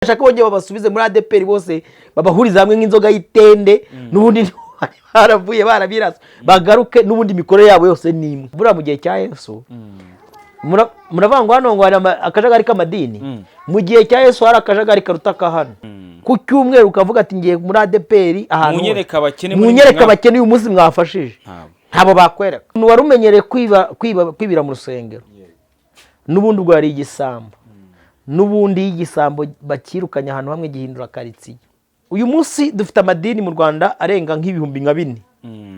Bashaka bongeye babasubize muri ADEPR bose, babahuriza hamwe nk'inzoga y'itende. N'ubundi baravuye barabirasa, bagaruke n'ubundi imikorere yabo yose ni imwe. Buriya mu gihe cya Yesu, muravuga ngo hano ngo hari akajagari k'amadini. Mu gihe cya Yesu hari akajagari karuta aka hano. Ku cyumweru ukavuga ati: "Ngiye muri ADEPR ahantu Munyereke abakene muri munyereke mwe abakene uyu munsi mwafashije." Ntabwo. Ntabwo bakwereka. Umuntu wari umenyereye kwiba, kwiba, kwibira mu rusengero, n'ubundi ubwo yari igisambo. N'ubundi iyo igisambo bakirukanye ahantu hamwe, gihindura karitsiye. Uyu munsi dufite amadini mu Rwanda arenga nk'ibihumbi nka 4.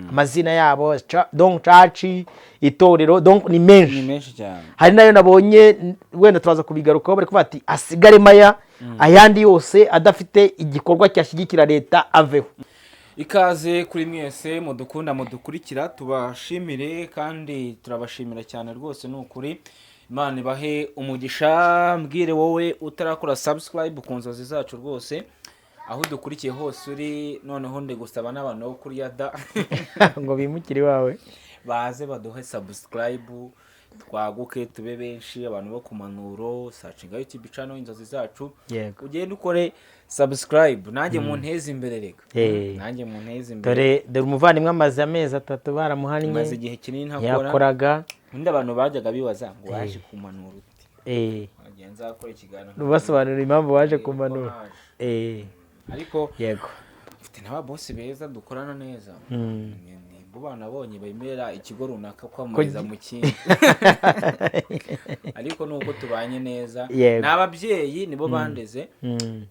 Amazina yabo, donc church, itorero, donc ni menshi. Ni menshi cyane. Hari nayo nabonye, wenda turaza kubigarukaho, bari kuvuga ati hasigare maya, ayandi yose adafite igikorwa cyashyigikira leta aveho. Ikaze kuri mwese mudukunda, mudukurikira, tubashimire kandi turabashimira cyane rwose. Ni ukuri, Imana ibahe umugisha. Mbwire wowe utarakora subscribe ku Nzozi Zacu rwose, aho udukurikiye hose uri, noneho ndi gusaba n'abantu bo kuri Yada ngo bimukire iwawe, baze baduhe subscribe, twaguke tube benshi. Abantu bo ku manuro, searchinga YouTube channel Inzozi Zacu, ugende ukore subscribe, nanjye munteze imbere reka. Nanjye munteze imbere. Dore umuvandimwe amaze amezi 3 baramuhannye. Maze igihe kinini ntakora. Yakoraga. Ubundi abantu bajyaga bibaza ngo waje kumanura ute? Wagiye nzakora ikiganiro ubasobanurira impamvu waje ko kumanura. naje. Ariko Yego. mfite n'ababosi beza dukorana neza. Ni bo banabonye bemerera ikigo runaka kwamamariza mu kindi, ariko nuko tubanye neza. Ni ababyeyi, nibo bandeze.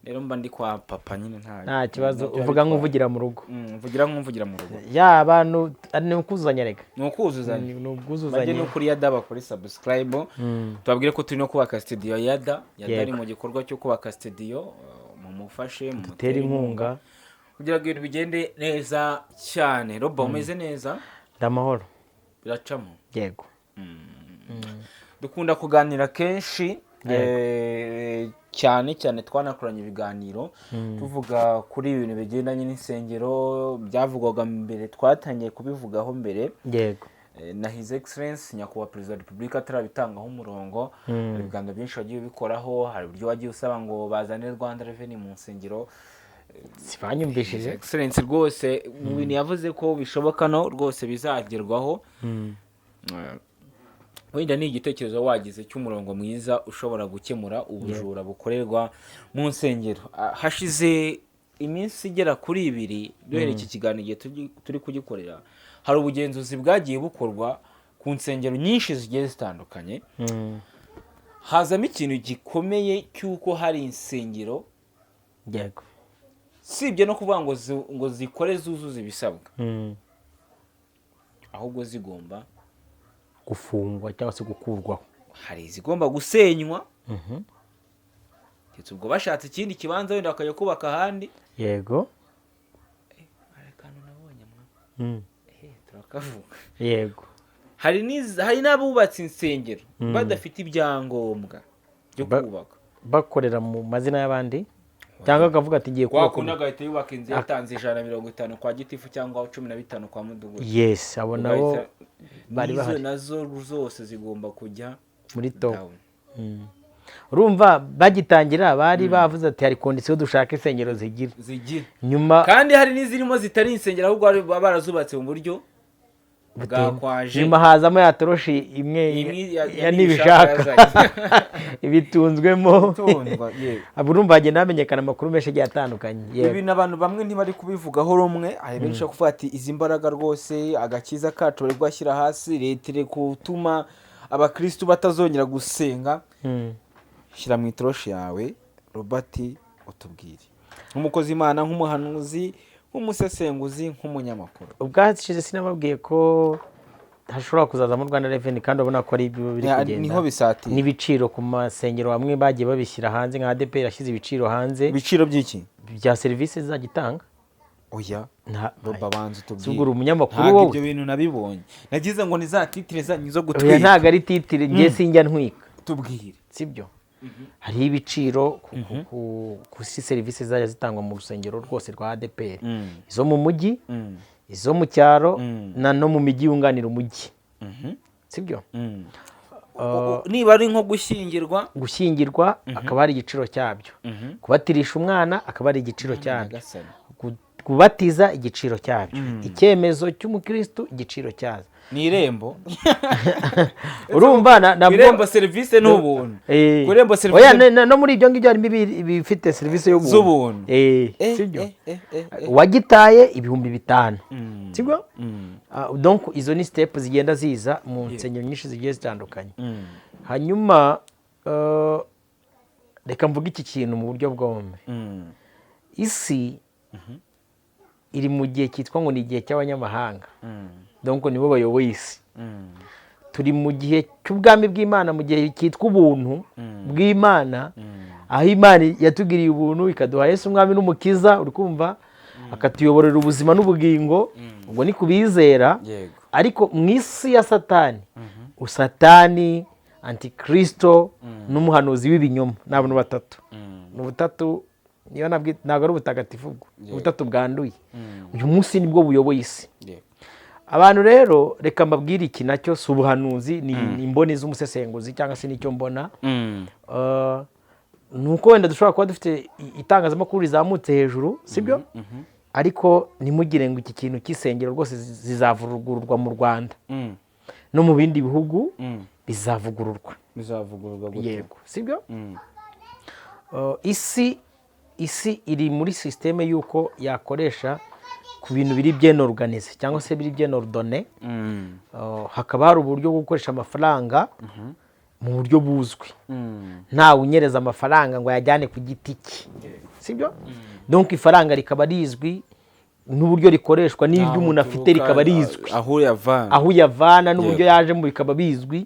Rero mba ndi kwa papa nyine, nta Nta kibazo. nta Uvuga nk'uvugira mu rugo. Mvugira nk'umvugira mu rugo. Ya, abantu ni ukuzuzanya reka. Ni ukuzuzanya. Ni Bajye ubwuzuzanye. no kuri Yada bakore subscribe. Tubabwire ko turi no kubaka studio. Yada ari mu gikorwa cyo kubaka studio, mumufashe. Tere Mumutere inkunga kugira ngo ibintu bigende neza cyane. Roba, umeze neza? Ndamahoro. Biracamo? Yego. Dukunda kuganira kenshi, cyane cyane twanakoranye ibiganiro tuvuga kuri ibintu bigendanye n'insengero. Byavugwaga mbere, twatangiye kubivugaho mbere na His Excellence Nyakubahwa Perezida wa Repubulika atarabitangaho umurongo. Hari ibiganiro byinshi wagiye ubikoraho, hari uburyo wagiye usaba ngo bazane Rwanda Revenue mu nsengero. Sibanyumvishije. His Excellence rwose mu bintu yavuze ko bishoboka, no rwose bizagerwaho. Wenda ni igitekerezo wagize cy'umurongo mwiza ushobora gukemura ubujura bukorerwa mu nsengero. Hashize iminsi igera kuri 2 duhereye iki kiganiro, igihe turi kugikorera, hari ubugenzuzi bwagiye bukorwa ku nsengero nyinshi zigiye zitandukanye. Hazamo ikintu gikomeye cy'uko hari insengero, sibye no kuvuga ngo zikore zuzuze ibisabwa, ahubwo zigomba gufungwa cyangwa se gukurwaho. Hari izigomba gusenywa, ndetse ubwo bashatse ikindi kibanza wenda bakajya kubaka ahandi. Hari akantu nabonye mwa, turakavuga. Hari n'abubatse insengero badafite ibyangombwa byo kubaka. Bakorera mu mazina y'abandi, cyangwa akavuga ati: "Ngiye Kwa kubaka." kundi agahita yubaka inzu yatanze 150 kwa gitifu cyangwa 15 kwa mudugudu. Yes, abo nabo bari N'izo bahari. nazo zose zigomba kujya muri top down. Urumva bagitangira bari bavuze ati: "Hari condition dushaka insengero zigira." Zigira. Nyuma Kandi hari n'izirimo zitari insengero, ahubwo bari barazubatse mu buryo bwakwaje. Nyuma hazamo ya toroshi imwe Imwe ya ya Nibishaka. Nibishaka. Ibitunzwemo. Itundwa, yego. Abo urumva hagenda hamenyekana amakuru menshi agiye atandukanye. Yego. Ibintu abantu bamwe ntibari kubivugaho rumwe. Hari benshi bari kuvuga ati: "Izi mbaraga rwose, agakiza kacu bari kugashyira hasi, leta iri gutuma abakirisitu batazongera gusenga." Shyira mu itoroshi yawe, Robert, utubwire nk'umukozi Imana, nk'umuhanuzi, nk'umusesenguzi, nk'umunyamakuru. Ubwashize sinababwiye ko hashobora kuzazamo Rwanda Revenue, kandi urabona ko ari ibyo biri kugenda. Niho bisatira. N'ibiciro ku masengero bamwe bagiye babishyira hanze, nka ADEPR yashyize ibiciro hanze. Ibiciro by'iki? Bya serivisi zizajya itanga. Oya, Roba, banza utubwire. Si ubwo uri umunyamakuru Ntabwo wowe? ibyo bintu nabibonye, nagize ngo ni za titre zanyu zo Oya, gutwika. ntabwo ari titre, ngiye sinjya ntwika. Tubwire. Sibyo, hariho ibiciro kuri serivisi zizajya zitangwa mu rusengero rwose rwa ADEPR, izo mu mujyi, izo mu cyaro, na no mu mijyi yunganira umujyi, sibyo? Niba ari nko gushyingirwa. Gushyingirwa akaba ari igiciro cyabyo, kubatirisha umwana akaba ari igiciro cyabyo, Nyagasani. Kubatiza igiciro cyabyo, icyemezo cy'umukristu igiciro cyazo. Ni Irembo. Urumva Ku Irembo serivisi ni ubuntu. Ku Irembo Oya, serivisi no muri ibyo ngibyo harimo ibifite serivisi y'ubuntu. Z'ubuntu. Sibyo? Eh. Uwagitaye 5000, sibyo? Mm. Ah, donc izo ni step zigenda ziza mu nsengero nyinshi zigiye zitandukanye. Hanyuma reka mvuge iki kintu mu buryo bwombi. Isi iri mu gihe cyitwa ngo ni igihe cy'abanyamahanga, donc nibo bayoboye isi. Turi mu gihe cy'ubwami bw'Imana, mu gihe cyitwa ubuntu bw'Imana, aho Imana yatugiriye ubuntu ikaduha Yesu umwami n'umukiza, uri kumva, akatuyoborera ubuzima n'ubugingo. Ubwo ni kubizera. Ariko mu isi ya Satani, Satani, Antikristo n'umuhanuzi w'ibinyoma ni abantu batatu. Ni ubutatu, niyo ntabwo ari ubutagatifu, bwo ni ubutatu bwanduye. Uyu munsi nibwo buyoboye isi. Abantu rero, reka mbabwire iki nacyo si ubuhanuzi, ni imboni z'umusesenguzi cyangwa se nicyo mbona. Ni uko wenda dushobora kuba dufite itangazamakuru rizamutse hejuru, sibyo? Ariko ntimugire ngo iki kintu cy'isengero rwose zizavugururwa mu Rwanda no mu bindi bihugu bizavugururwa. Bizavugururwa gute? Yego, sibyo? Isi iri muri système y'uko yakoresha ku bintu biri bien organisé cyangwa se biri bien ordonné. Hakaba hari uburyo bwo gukoresha amafaranga mu buryo buzwi, ntawe unyereza amafaranga ngo ayajyane ku giti cye, sibyo? Donc ifaranga rikaba rizwi n'uburyo rikoreshwa, n'iryo umuntu afite rikaba rizwi, aho uyavana, aho uyavana n'uburyo yajemo bikaba bizwi.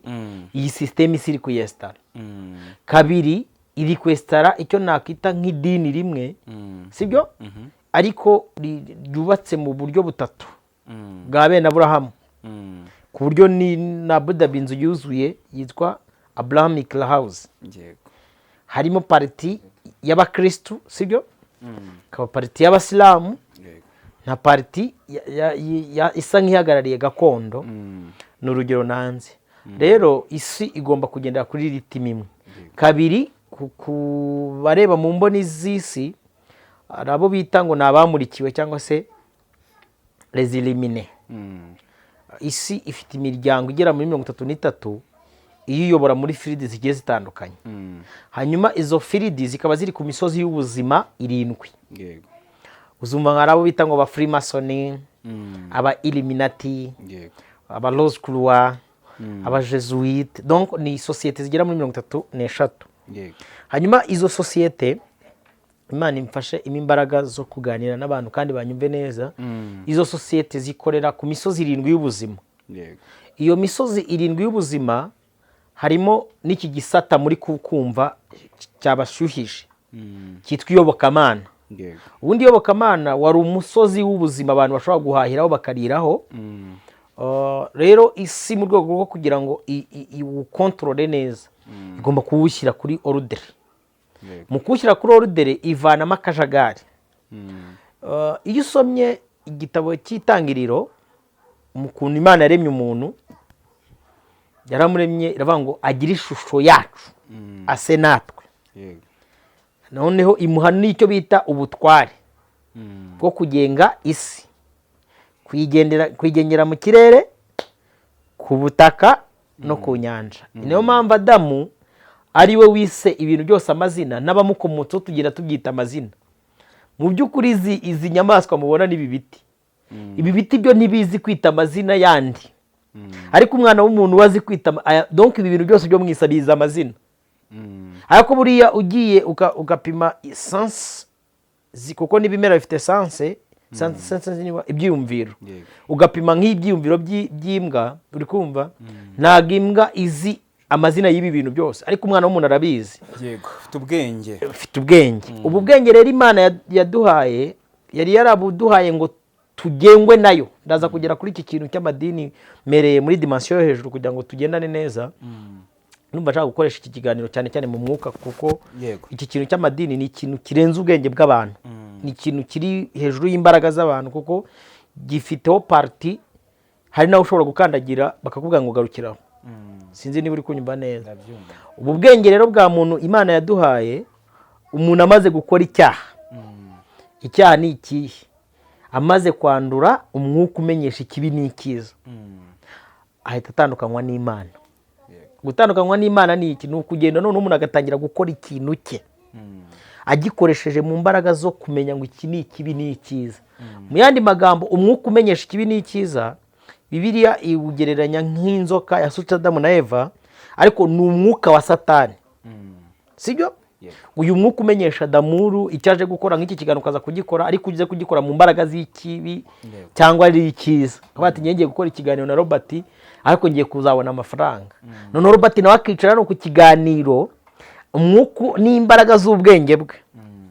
Iyi système isi iri kuyesitara. Kabiri, iri kwesitara icyo nakwita nk'idini rimwe, sibyo? Ariko ryubatse mu buryo butatu bwa bene Aburahamu, ku buryo ni na Abu Dhabi inzu yuzuye yitwa Abrahamic House. Harimo partie y'abakirisitu, sibyo? Hakaba partie y'abasilamu na partie isa nk'ihagarariye gakondo. Ni urugero nanze. Rero isi igomba kugendera kuri rythme imwe. Kabiri, ku bareba mu mboni z'isi, hari abo bita ngo ni abamurikiwe cyangwa se les illuminés. Isi ifite imiryango igera muri 33 iyiyobora muri field zigiye zitandukanye. Hanyuma izo field zikaba ziri ku misozi y'ubuzima irindwi. Uzumva nka abo bita ngo aba Freemason, aba Illuminati, aba Rose Croix, aba Jésuite. Donc ni sosiyete zigera muri 33. Hanyuma izo sosiyete, Imana imfashe impa imbaraga zo kuganira n'abantu kandi banyumve neza, izo sosiyete zikorera ku misozi irindwi y'ubuzima. Iyo misozi irindwi y'ubuzima harimo n'iki gisata muri kumva cyabashyuhije cyitwa iyobokamana. Ubundi iyobokamana wari umusozi w'ubuzima abantu bashobora guhahiraho bakariraho. Rero isi mu rwego rwo kugira ngo iwukontorore neza igomba kuwushyira kuri ordre. Mu kuwushyira kuri ordre ivanamo akajagari. Iyo usomye igitabo cy'Itangiriro, mu kuntu Imana yaremye umuntu, yaramuremye iravuga ngo agire ishusho yacu, ase natwe. Noneho imuha n'icyo bita ubutware bwo kugenga isi, kuyigendera mu kirere, ku butaka no ku nyanja. Ni niyo mpamvu Adamu ari we wise ibintu byose amazina, n'abamukomotseho tugira tubyita amazina. Mu by'ukuri izi nyamaswa mubona n'ibi biti, ibi biti byo ntibizi kwita amazina yandi, ariko umwana w'umuntu we azi kwita donc ibi bintu byose byo mu isi abizi amazina. Ariko buriya ugiye ugapima sens, kuko n'ibimera bifite sens, sense niba ibyiyumviro, ugapima nk'ibyiyumviro by'imbwa, uri kumva, ntabwo imbwa izi amazina y'ibi bintu byose, ariko umwana w'umuntu arabizi. Yego, ufite ubwenge. Ufite ubwenge. Ubu bwenge rero Imana yaduhaye, yari yarabuduhaye ngo tugengwe nayo. Ndaza kugera kuri iki kintu cy'amadini mereye muri dimension yo hejuru kugira ngo tugendane neza. Numva nshaka gukoresha iki kiganiro cyane cyane mu mwuka, kuko iki kintu cy'amadini ni ikintu kirenze ubwenge bw'abantu, ni ikintu kiri hejuru y'imbaraga z'abantu, kuko gifiteho partie hari nawe ushobora gukandagira bakakubwira ngo garukiraho. Sinzi niba uri kunyumva neza. Ndabyumva. Ubu bwenge rero bwa muntu Imana yaduhaye, umuntu amaze gukora icyaha, icyaha ni ikihe? Amaze kwandura umwuka umenyesha ikibi n'icyiza, ahita atandukanywa n'Imana. Gutandukanywa n'Imana ni iki? Ni ukugenda none umuntu agatangira gukora ikintu cye agikoresheje mu mbaraga zo kumenya ngo iki ni ikibi ni icyiza. Mu yandi magambo, umwuka umenyesha ikibi n'icyiza, Bibiliya iwugereranya nk'inzoka yasutse Adamu na Eva, ariko ni umwuka wa Satani, sibyo? Yego. Uyu mwuka umenyesha Damuru icyo aje gukora, nk'iki kiganiro ukaza kugikora, ariko ugize kugikora mu mbaraga z'ikibi cyangwa ari icyiza, akavuga ati: "Ngiye gukora ikiganiro na Robert, ariko ngiye kuzabona amafaranga." Noneho Robert nawe akicara no ku kiganiro, umwuka n'imbaraga z'ubwenge bwe,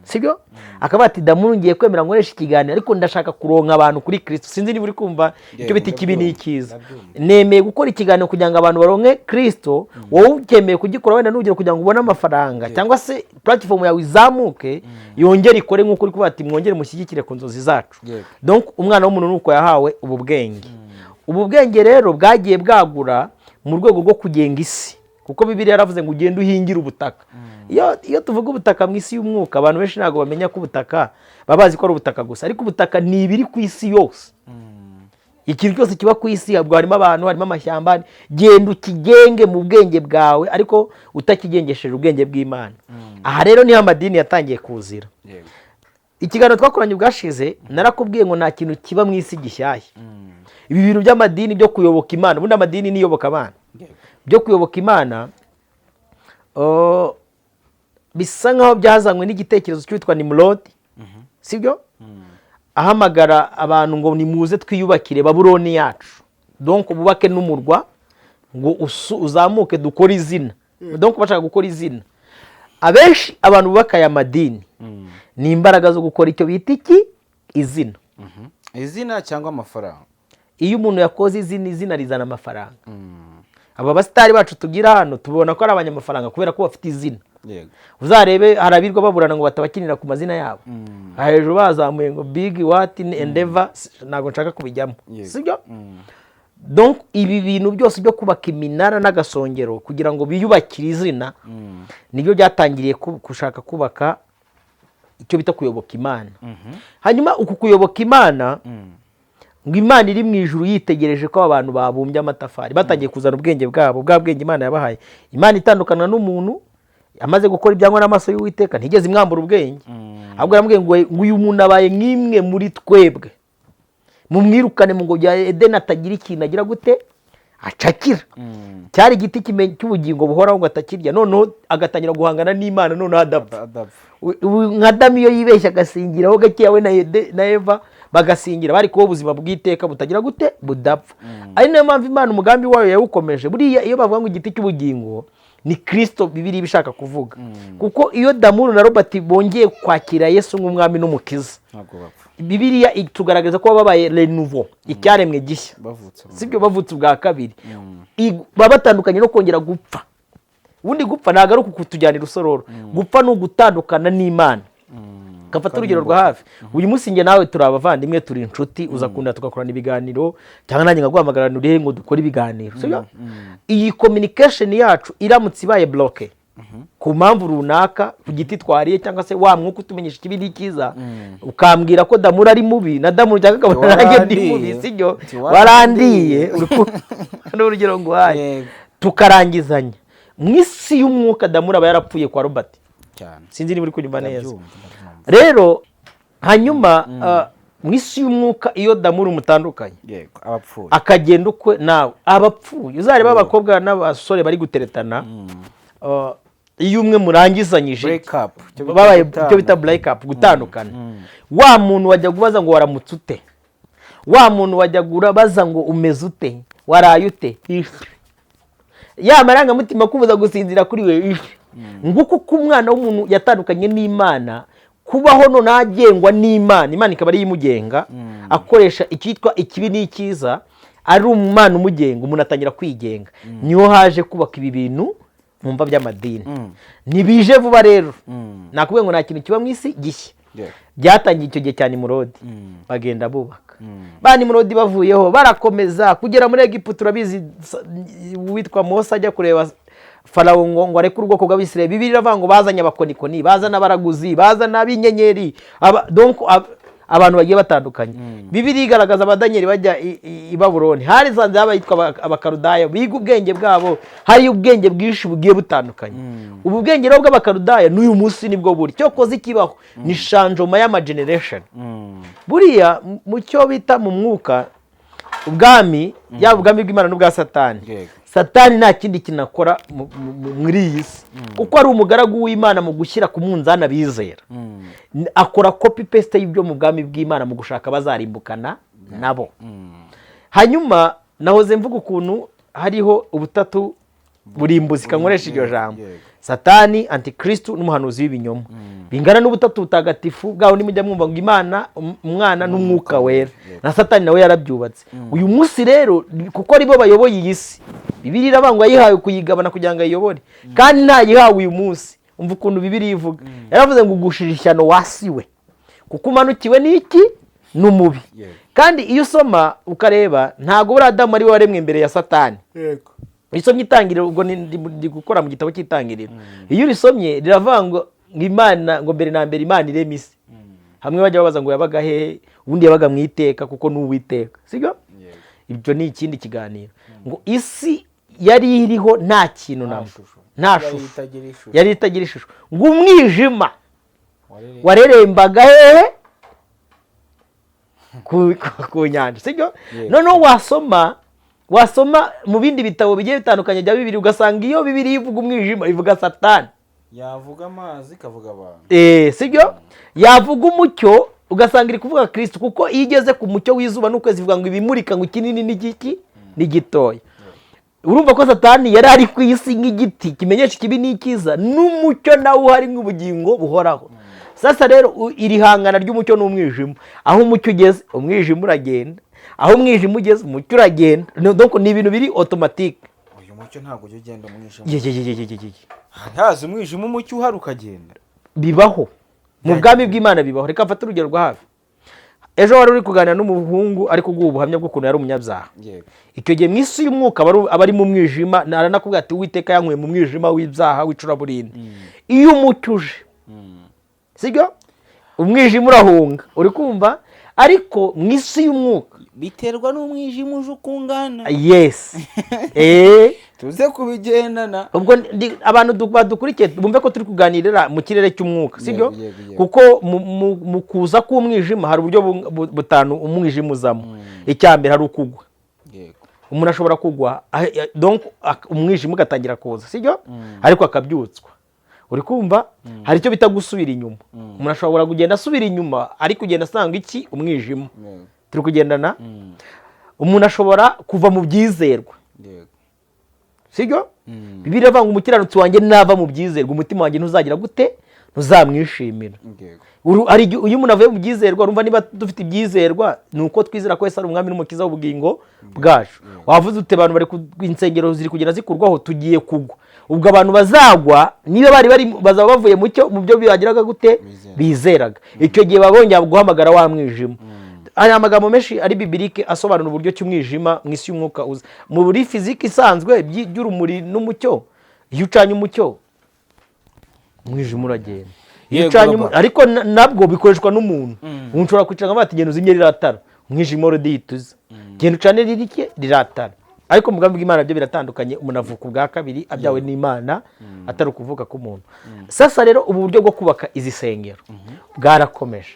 sibyo? Akavuga ati: "Damuru, ngiye kwemera nkoresha ikiganiro, ariko ndashaka kuronka abantu kuri Kirisito." Sinzi niba uri kumva icyo bita ikibi n'icyiza. Ndabyumva. Nemeye gukora ikiganiro kugira ngo abantu baronke Kirisito, wowe ukemeye kugikora wenda n'urugero kugira ngo ubone amafaranga cyangwa se platform yawe izamuke, yongere ikore, nk'uko uri kuvuga ati: "Mwongere mushyigikire ku nzozi zacu." Donc umwana w'umuntu ni uko yahawe ubu bwenge. Ubu bwenge rero bwagiye bwagura mu rwego rwo kugenga isi, kuko Bibiliya yaravuze ngo ugende uhingire ubutaka. Iyo tuvuga ubutaka mu isi y'umwuka, abantu benshi ntabwo bamenya ko ubutaka, baba bazi ko ari ubutaka gusa, ariko ubutaka ni ibiri ku isi yose. Ikintu cyose kiba ku isi, ubwo harimo abantu, harimo amashyamba, genda ukigenge mu bwenge bwawe, ariko utakigengesheje ubwenge bw'Imana. Aha rero niho amadini yatangiye kuzira. Ikiganiro twakoranye ubwashize, narakubwiye ngo nta kintu kiba mu isi gishyashya. Ibi bintu by'amadini byo kuyoboka Imana, ubundi amadini ni iyobokamana, byo kuyoboka Imana, bisa nkaho byazanywe n'igitekerezo cy'uwitwa Nimurodi, sibyo? Ahamagara abantu ngo nimuze twiyubakire Babuloni yacu, donc bubake n'umurwa ngo uzamuke, dukore izina. Donc bashaka gukora izina. Abenshi abantu bubaka aya madini ni imbaraga zo gukora icyo bita iki? Izina. Izina cyangwa amafaranga. Iyo umuntu yakoze izina, izina rizana amafaranga. Aba basitari bacu tugira hano, tubona ko ari abanyamafaranga kubera ko bafite izina. Uzarebe, hari abirwa baburana ngo batabakinira ku mazina yabo. Aha hejuru bazamuye ngo big what endeavor, ntabwo nshaka kubijyamo. Sibyo? Donc ibi bintu byose byo kubaka iminara n'agasongero kugira ngo biyubakire izina, nibyo byatangiriye gushaka kubaka icyo bita kuyoboka Imana. Hanyuma uku kuyoboka Imana, ngo Imana iri mu ijuru yitegereje ko aba bantu babumbye amatafari, batangiye kuzana ubwenge bwabo, bwa bwenge Imana yabahaye. Imana itandukana n'umuntu amaze gukora ibyangwa n'amaso y'Uwiteka, ntigeze imwambura ubwenge, ahubwo yaramubwiye ngo uyu muntu abaye nk'imwe muri twebwe, mumwirukane mu ngobyi ya Edeni, atagira ikintu agira gute? Acakira. Cyari igiti cy'ubugingo buhoraho, ngo atakirya, noneho agatangira guhangana n'Imana, noneho adapfa. Adapfa. Ubu nka Adamu iyo yibeshya agasingiraho gakeya, we na Eva bagasingira, bari kuba ubuzima bw'iteka butagira gute? Budapfa. Ari nayo mpamvu Imana umugambi wayo yawukomeje. Buriya iyo bavuga ngo igiti cy'ubugingo ni Kirisito, Bibiliya iba ishaka kuvuga, kuko iyo Damuru na Robert bongeye kwakira Yesu nk'umwami n'umukiza, ntabwo bapfa. Bibiliya itugaragaza ko babaye renouveau, icyaremwe gishya. Bavutse. Sibyo? Bavutse ubwa kabiri. Baba batandukanye no kongera gupfa. Ubundi gupfa ntabwo ari ukutujyana irusororo, gupfa ni ugutandukana n'Imana. Gafata urugero rwa hafi: uyu munsi njye nawe turi abavandimwe, turi inshuti, uza kunda tugakorana ibiganiro, cyangwa nanjye nkaguhamagara urihe ngo dukore ibiganiro, sibyo? Iyi communication yacu iramutse ibaye bloqué ku mpamvu runaka, ku giti twariye, cyangwa se wa mwuka utumenyesha ikibi n'icyiza, ukambwira ko Damuru ari mubi, na Damuru cyangwa akabona nanjye ndi mubi, Warandiye. sibyo? Ati, warandiye, ni urugero nguhaye. Tukarangizanya mu isi y'umwuka, Damuru aba yarapfuye kwa Robert. Cyane. Sinzi niba uri kunyumva neza. Ndabyumva, ndabyumva. Rero hanyuma mu isi y'umwuka, iyo Damuru mutandukanye, Yego, abapfuye. akagenda ukwe, nawe aba apfuye. Uzareba abakobwa n'abasore bari guteretana, iyo umwe murangizanyije, Break up. Icyo bita babaye gutana. icyo bita break up, gutandukana, wa muntu wajya kubaza ngo waramutse ute, wa muntu wajya urabaza ngo umeze ute, waraye ute, ifi ya marangamutima kubuza gusinzira kuri we, ifi. Nguko uko umwana w'umuntu yatandukanye n'Imana, kubaho noneho agengwa n'Imana, Imana ikaba ariyo imugenga, akoresha icyitwa ikibi n'icyiza, ari umwana umugenga. Umuntu atangira kwigenga, niho haje kubaka ibi bintu mwumva by'amadini. Ntibije vuba rero. Nakubwiye ngo nta kintu kiba mu isi gishya. Byatangiye icyo gihe cya Nimurodi, bagenda bubaka. Ba Nimurodi bavuyeho, barakomeza kugera muri Egiputa. Urabizi, uwitwa Mose ajya kureba Farawo ngo areke ubwoko bw'Abisirayeli. Bibiliya iravuga ngo bazanye abakonikoni, bazana abaraguzi, bazana ab'inyenyeri, donc abantu bagiye batandukanye. Bibiliya igaragaza Abadanyeli bajya i Babuloni, hari sanze abayitwa Abakarudaya, biga ubwenge bwabo. Hari ubwenge bwinshi bugiye butandukanye. Ubu bwenge rero bw'Abakarudaya n'uyu munsi nibwo buri cyokoze. Ikibaho ni changement y'amageneration. Buriya mu cyo bita mu mwuka ubwami, yaba ubwami bw'Imana n'ubwa Satani, Satani nta kindi kintu akora muri iyi si, kuko ari umugaragu w'Imana mu gushyira ku munzani abizera. Akora copy paste y'ibyo mu bwami bw'Imana mu gushaka bazarimbukana nabo. Hanyuma nahoze mvuga ukuntu hariho ubutatu burimbuzi, kankoresha iryo jambo: Satani, Antikristu n'umuhanuzi w'ibinyoma, bingana n'ubutatu butagatifu bwaho nimujya mwumva ngo Imana, Umwana n'Umwuka Wera. Na Satani nawe yarabyubatse. Uyu munsi rero, kuko aribo bayoboye iyi si, Bibiliya iravuga ngo yayihawe kuyigabana kugira ngo ayiyobore, kandi ntayihawe uyu munsi. Umva ukuntu Bibiliya ivuga, yaravuze ngo ugushije ishyano wasiwe, kuko umanukiwe n'iki? N'umubi. Kandi iyo usoma ukareba, ntabwo buriya Adamu ari we waremwe imbere ya Satani. Iyo usomye Itangiriro, ubwo ndi gukora mu gitabo cy'Itangiriro, iyo urisomye riravuga ngo Imana, ngo mbere na mbere Imana irema isi. Hamwe bajya babaza ngo yabaga hehe? Ubundi yabaga mu iteka, kuko ni Uwiteka, sibyo? Ibyo ni ikindi kiganiro. Ngo isi yari iriho nta kintu na shusho. Nta Yari shusho. itagira ishusho. Yari itagira ishusho. Ngo umwijima warerembaga hehe? Ku nyanja, sibyo? Yego. Noneho wasoma mu bindi bitabo bigiye bitandukanye bya Bibiliya, ugasanga iyo Bibiliya ivuga umwijima ivuga Satani. Yavuga amazi ikavuga abantu. Sibyo? Yavuga umucyo ugasanga iri kuvuga Kristo, kuko iyo igeze ku mucyo w'izuba n'ukwezi ivuga ngo ibimurika, ngo ikinini n'igiki ni gitoya. Urumva ko Satani yari ari ku isi nk'igiti kimenyesha ikibi n'icyiza, n'umucyo nawe uhari nk'ubugingo buhoraho. Sasa rero iri hangana ry'umucyo n'umwijima, aho umucyo ugeze umwijima uragenda, aho umwijima ugeze umucyo uragenda. Donc ni ibintu biri automatique. Uyu mucyo ntabwo ujya ugenda umwijima. Ye, ye, ye, ye, ye, ye. Ntazi umwijima, umucyo uhari ukagenda. Bibaho mu bwami bw'Imana, bibaho. Reka mfate urugero rwa hafi. Ejo wari uri kuganira n'umuhungu ari kuguha ubuhamya bw'ukuntu yari umunyabyaha. Icyo gihe mu isi y'umwuka aba ari mu mwijima. Aranakubwira ati: "Uwiteka yankuye mu mwijima w'ibyaha w'icuraburindi." Iyo umucyo uje, sibyo, umwijima urahunga. Uri kumva? Ariko mu isi y'umwuka Biterwa n'umwijima uje uko ungana. Yes. Tuze kubigendana. Ubwo abantu badukurikiye bumve ko turi kuganirira mu kirere cy'umwuka, sibyo? Yego. Kuko mu kuza k'umwijima hari uburyo butanu umwijima uzamo. Icya mbere, hari ukugwa. Umuntu ashobora kugwa, donc umwijima ugatangira kuza, sibyo? Ariko akabyutswa. Uri kumva? Hari icyo bita gusubira inyuma. Umuntu ashobora kugenda asubira inyuma, ari kugenda asanga iki? Umwijima. Turi kugendana? Umuntu ashobora kuva mu byizerwa, sibyo? Bibiliya iravuga ngo umukiranutsi wanjye nava mu byizerwa, umutima wanjye ntuzagira gute? Ntuzamwishimira. Hari igihe iyo umuntu avuye mu byizerwa, urumva niba dufite ibyizerwa ni uko twizera ko Yesu ari umwami n'umukiza w'ubugingo bwacu. Wavuze ute? Abantu bari insengero ziri kugenda zikurwaho, tugiye kugwa. Ubwo abantu bazagwa niba bari bari bazaba bavuye mu cyo mu byo bagiraga gute? Bizeraga. Bizeraga. Icyo gihe baba bongera guhamagara wa mwijima. Hari amagambo menshi ari biblique asobanura uburyo cy'umwijima mu isi y'umwuka uza. Muri fiziki isanzwe by'urumuri n'umucyo, iyo ucanye umucyo umwijima uragenda. Iyo ucanye Baba. Ariko nabwo bikoreshwa n'umuntu. Umuntu ushobora kwicara nkavuga ati: "Genda uzimye riratara," umwijima urahita uza. "Genda ucane ririke," riratara. Ariko mu bwami bw'Imana byo biratandukanye. Umuntu avuka ubwa kabiri abyawe n'Imana, atari ukuvuka k'umuntu. Sasa rero ubu buryo bwo kubaka izi sengero bwarakomeje.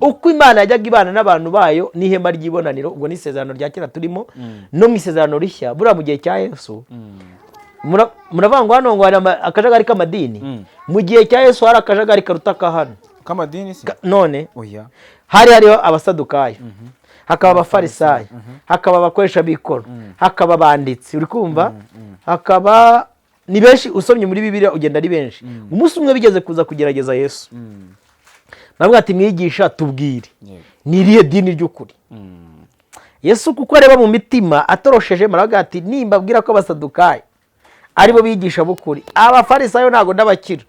Uko Imana yajyaga ibana n'abantu bayo n'ihema ry'ibonaniro, ubwo ni isezerano rya kera turimo, no mu isezerano rishya, buriya mu gihe cya Yesu, muravuga ngo hano ngo hari akajagari k'amadini. Mu gihe cya Yesu hari akajagari karuta aka hano. K'amadini se? None Oya. hari hariho Abasadukayo, hakaba Abafarisayo, hakaba abakoresha b'ikoro, hakaba abanditsi. Uri kumva? Hakaba ni benshi. Usomye muri Bibiliya ugenda ari benshi. Umunsi umwe bigeze kuza kugerageza Yesu, baravuga ati: "Mwigisha, tubwire, ni irihe dini ry'ukuri?" Yesu, kuko areba mu mitima atorosheje, baravuga ati: "Nimbabwira ko Abasadukayo aribo bigisha b'ukuri, Abafarisayo ntabwo ndabakira."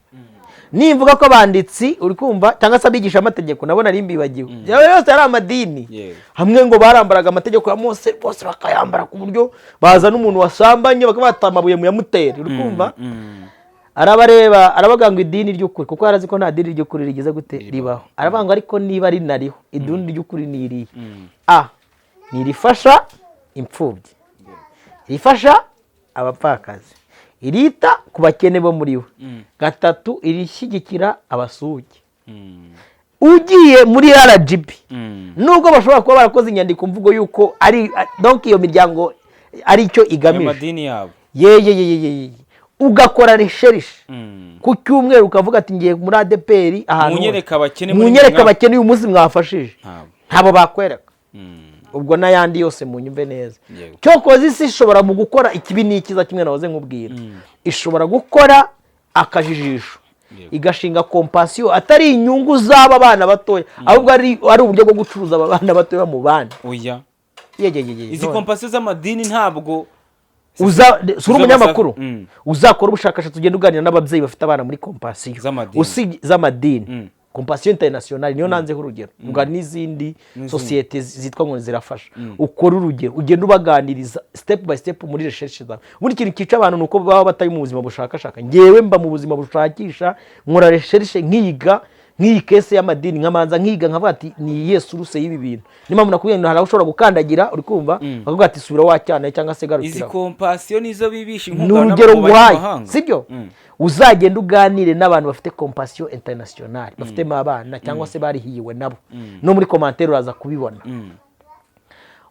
Nimvuga ko abanditsi, uri kumva, cyangwa se abigisha amategeko, nabo nari mbibagiwe, yaba yose ari amadini. Hamwe ngo barambaraga amategeko ya Mose bose bakayambara, ku buryo baza n'umuntu wasambanye bakaba amabuye muyamutere, uri kumva? Arabareba, arabaga ngo idini ry'ukuri, kuko yarazi ko nta dini ry'ukuri rigize gute ribaho. Aravuga ngo ariko niba rinariho, idini ry'ukuri ni irihe? A ni irifasha imfubyi, irifasha abapfakazi, irita ku bakene bo muri we. Gatatu, irishyigikira abasugi. Ugiye muri RGB, nubwo bashobora kuba barakoze inyandiko mvugo y'uko ari, donc iyo miryango ari cyo ayo igamije, madini yabo, ye, ugakora recherche ku cyumweru, ukavuga ati ngiye muri ADEPR ahantu munyereke abakene muri munyereke mwe abakene uyu munsi mwafashije. Ntabwo. Ntabo bakwereka. Ubwo n'ayandi yose munyumve neza. Cyokoze isi ishobora mu gukora ikibi n'ikiza kimwe nahoze nkubwira, ishobora gukora akajijisho, igashinga Compassion atari inyungu z'aba bana batoya, ahubwo ari uburyo bwo gucuruza aba bana batoya mu bandi. Oya. Ye, Izi none. Compassion z'amadini ntabwo Uza si uri umunyamakuru? Uzakora ubushakashatsi, ugenda uganira n'ababyeyi bafite abana muri Compassion Z'amadini. Usibye z'amadini, Compassion Internationale niyo nanzeho urugero, ngo hari n'izindi sosiyete zitwa ngo zirafasha. Ukora urugero, ugenda ubaganiriza step by step muri recherche zawe. Ubundi ikintu cyica abantu ni uko baba batari mu buzima bushakashaka. Ngewe mba mu buzima bushakisha, nkora recherche, nkiga nk'iyi case y'amadini, nkamanza nkiga, nkavuga ati ni iyihe source y'ibi bintu? Niyo mpamvu nakubwiye ngo hari aho ushobora gukandagira, uri kumva, bakavuga ati subira wacyana cyangwa se Izi garukira. Compassion nizo bibisha Ni inkunga urugero mu nguhaye. banyamahanga. Sibyo? Uzagenda uganire n'abantu bafite Compassion Internationale, bafitemo abana cyangwa se barihiwe nabo, no muri commentaire uraza kubibona.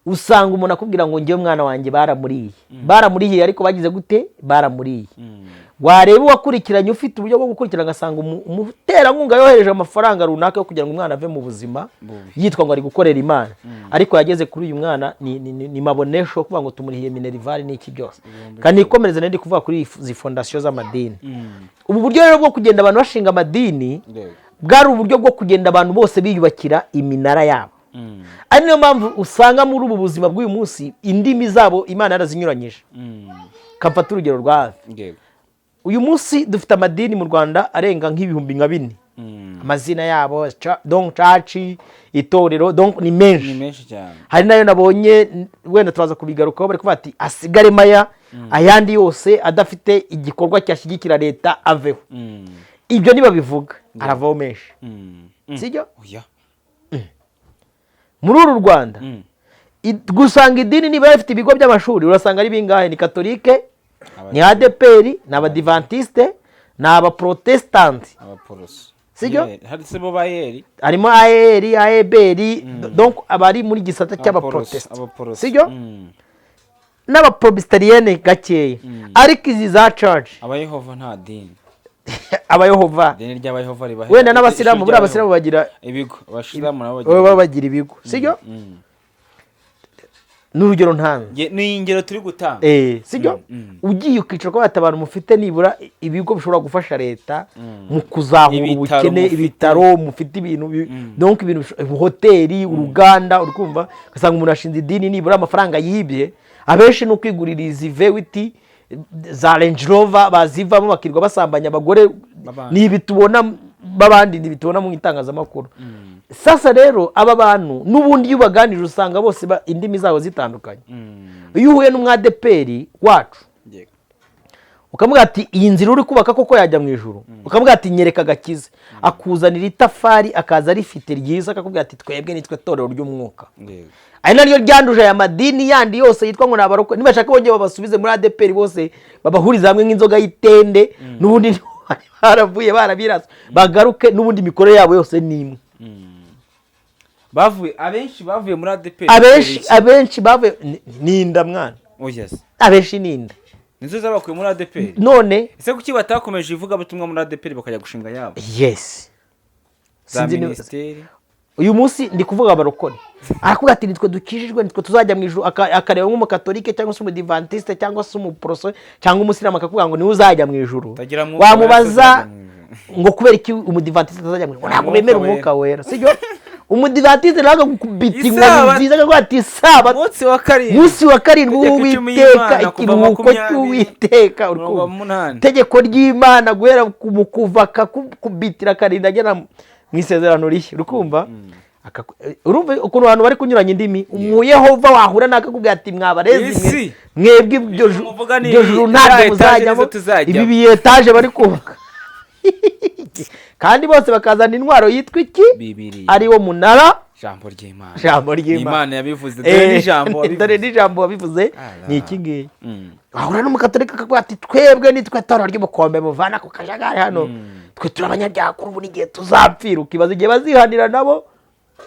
Usanga umuntu akubwira ngo ngewe umwana wanjye baramuriye, baramuriye, ariko bagize gute? Baramuriye. Wareba uwakurikiranye, ufite uburyo bwo gukurikirana, agasanga umuterankunga yohereje amafaranga runaka yo kugira ngo umwana ave mu buzima Bubi. yitwa ngo ari gukorera Imana, ariko yageze kuri uyu mwana ni mabonesho, kuvuga ngo tumurihiye minerval n'iki byose. Kandi nikomereze, nari ndi kuvuga kuri izi fondation z'amadini. Ubu buryo rero bwo kugenda abantu bashinga amadini bwari uburyo bwo kugenda abantu bose biyubakira iminara yabo, ari niyo mpamvu usanga muri ubu buzima bw'uyu munsi indimi zabo Imana yarazinyuranyije. Kamfata urugero rwa hafi. Uyu munsi dufite amadini mu Rwanda arenga nk'ibihumbi nka 4. Amazina yabo donc church, itorero, donc ni menshi. Ni menshi cyane. Hari nayo nabonye, wenda turaza kubigarukaho, bari kuvuga ati hasigare maya, ayandi yose adafite igikorwa cyashyigikira leta aveho. Ibyo nibabivuga aravaho menshi. Sibyo? Oya. Muri uru Rwanda gusanga idini niba rifite ibigo by'amashuri, urasanga ari bingahe? Ni Katolike, ni ADEPR, ni Abadivantisite, ni Abaprotesitanti. Abaporoso. Sibyo? Yeah, hari se bo bayeri. Harimo AER, AEBR, donc abari muri gisata cy'abaprotesita. Abaporoso. Sibyo? N'abaprobisitariyene gakeya, ariko izi za church Abayehova nta dini. Abayehova. Idini ry'Abayehova riba Wenda n'Abasilamu, buriya Abasilamu bagira ibigo, Abasilamu nabo baba bagira bagira ibigo, sibyo? Ni urugero ntanze. Ni ingero turi gutanga. Sibyo? Ugiye ukicara ko abantu mufite nibura ibigo bishobora gufasha leta mu kuzahura Ibitaro ubukene, mufite. ibitaro mufite, ibintu donc ibintu hoteli, uruganda, uri kumva, ugasanga umuntu ashinze idini, nibura amafaranga yibye abenshi ni ukwigurira izi V8 za Range Rover, bazivamo bakirwa basambanya abagore. B'abandi. Ni ibi tubona b'abandi, ni ibi tubona mu itangazamakuru. Sasa rero aba bantu n'ubundi iyo ubaganirije usanga bose indimi zabo zitandukanye. Iyo uhuye n'umwadeperi wacu, ukamubwira ati iyi nzira uri kubaka koko yajya mu ijuru, ukamubwira ati nyereka agakiza, akuzanira itafari, akaza rifite ryiza, akakubwira ati twebwe nitwe torero ry'umwuka, ari naryo ryanduje aya madini yandi yose yitwa ngo ni abarokore. Nibashaka bongere babasubize muri ADEPR bose babahurize hamwe nk'inzoga y'itende, n'ubundi niho bari baravuye barabirasa, bagaruke, n'ubundi imikorere yabo yose ni imwe. Bavuye, abenshi bavuye muri ADEPR. Abenshi bavuye ni inda mwana. Oh yes. Abenshi ni inda. Nizo zabakuye muri ADEPR. None Ese kuki batakomeje ivugabutumwa muri ADEPR bakajya gushinga yabo za Sinzi minisiteri? Uyu munsi ndi kuvuga abarokore, arakubwira ati nitwe dukijijwe, nitwe tuzajya mu ijuru. Akareba nk'umukatolike cyangwa se Umudivantiste cyangwa se Umuporoso cyangwa Umusilamu, akakubwira ngo niwe uzajya mu ijuru. Utagira Mwuka Wamubaza Wera atazajya mu ijuru. ngo kubera iki Umudivantiste atazajya mu ijuru? Ntabwo Mwuka bemera Wera. Umwuka Wera, sibyo? Umudivatiste nawe akagukubita inkoni Isabato. nziza, akaguha ati isabato, Munsi wa karindwi, munsi wa karindwi Itegeko icumi w'Uwiteka, y'Imana, kuva ikiruhuko 20, cy'Uwiteka, uri umurongo wa kumva? 8. Itegeko ry'Imana guhera mu kuva akakubitira akarinda agera mu isezerano rishya, uri kumva? Urumva ukuntu abantu bari kunyuranya indimi. Umuyehova wahura nakakubwira ati mwabarezi mwe, Isi. mwebwe ibyo Muvuga ni iryo juru iriya ntabwo etaje muzajyamo, nizo tuzajyamo. ibi bi etaje bari kubaka, kandi bose bakazana intwaro yitwa iki? Bibiri. Ari wo munara, Ijambo ry'Imana. Ijambo ry'Imana. Imana yabivuze, dore n'ijambo Dore wabivuze. n'ijambo wabivuze Ala. ni iki ngiki. Wahura n'Umukatorika akavuga ati twebwe nitwe torero ry'ubukombe muvana ku kajagari hano, twe turi abanyabyaha kuri ubu n'igihe tuzapfira. Ukibaza igihe bazihanira nabo,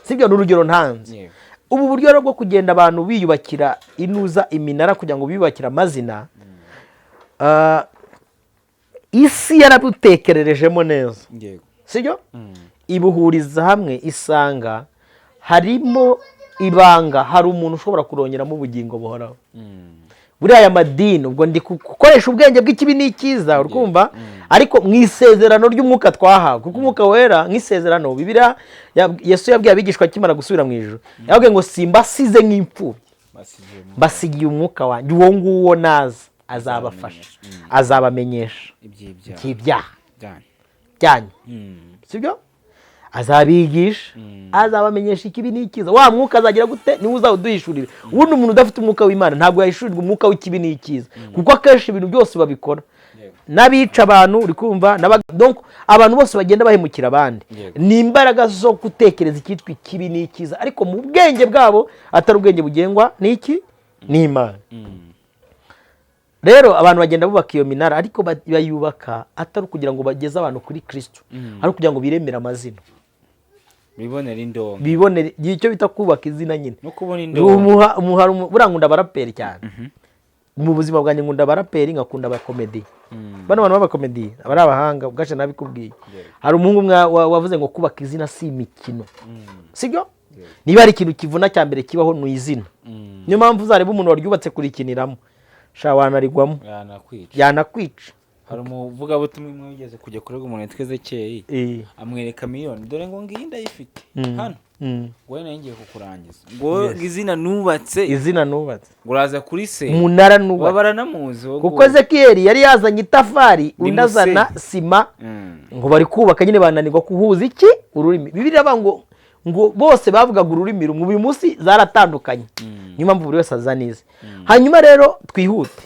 sibyo? Ni urugero ntanze. Ubu buryo rero bwo kugenda abantu biyubakira inuza iminara kugira ngo biyubakire amazina, isi yarabutekererejemo neza, sibyo? Ibuhuriza hamwe, isanga harimo ibanga, hari umuntu ushobora kurongeramo ubugingo buhoraho. Buriya aya madini, ubwo ndi gukoresha ubwenge bw'ikibi n'icyiza, urikumva? Ariko mu isezerano ry'umwuka twahawe, kuko Umwuka Wera nk'isezerano, Bibiliya Yesu yabwiye abigishwa akimara gusubira mu ijuru, yababwiye ngo simbasize nk'imfubyi, Basigiye mbasigiye Umwuka wanjye. Uwo nguwo naza azabafasha, azabamenyesha iby'ibyaha ibyaha byanyu. Byanyu, sibyo? Azabigisha, azabamenyesha ikibi n'icyiza. Wa mwuka azagira gute? Niwe uzawuduhishurira. Ubundi umuntu udafite Umwuka w'Imana ntabwo yahishurirwa umwuka w'ikibi n'icyiza, kuko akenshi ibintu byose babikora n'abica abantu, uri kumva? Donc abantu bose bagenda bahemukira abandi, ni imbaraga zo gutekereza icyitwa ikibi n'icyiza, ariko mu bwenge bwabo atari ubwenge bugengwa n'iki? N'Imana. Rero abantu bagenda bubaka iyo minara, ariko bayubaka atari ukugira ngo bageze abantu kuri Kristo, ari ukugira ngo biremere amazina, Bibonera indonke. Bibonere icyo bita kubaka izina nyine. No kubona indonke. Buriya nkunda abaraperi cyane mu buzima bwanjye. Nkunda abaraperi, nkakunda abakomedi. Bano bantu b'abakomedi aba ari abahanga, ubwacu nabikubwiye. Hari umuhungu umwe wavuze ngo kubaka izina si imikino, sibyo? Niba hari ikintu kivuna cya mbere kibaho ni izina. Niyo mpamvu uzareba umuntu waryubatse kurikiniramo, sha, wanarigwamo. Yanakwica. Yanakwica. Hari umuvugabutumwa umwe wigeze kujya kurega umuntu witwa Ezekiyeli, amwereka miliyoni, dore ngo ngiyi ndayifite hano, ngo we nari ngiye kukurangiza, ngo izina nubatse, Izina nubatse, ngo uraza kuri se, umunara nubatse. Baba baranamuzi wowe. Kuko Ezekiyeli yari yazanye itafari, undi azana Musenyi. sima, ngo bari kubaka nyine, bananirwa kuhuza iki? Ururimi. Bibiliya iravuga ngo bose bavugaga ururimi rumwe, uyu munsi zaratandukanye. Niyo mpamvu buri wese azana ize. Hanyuma rero twihute.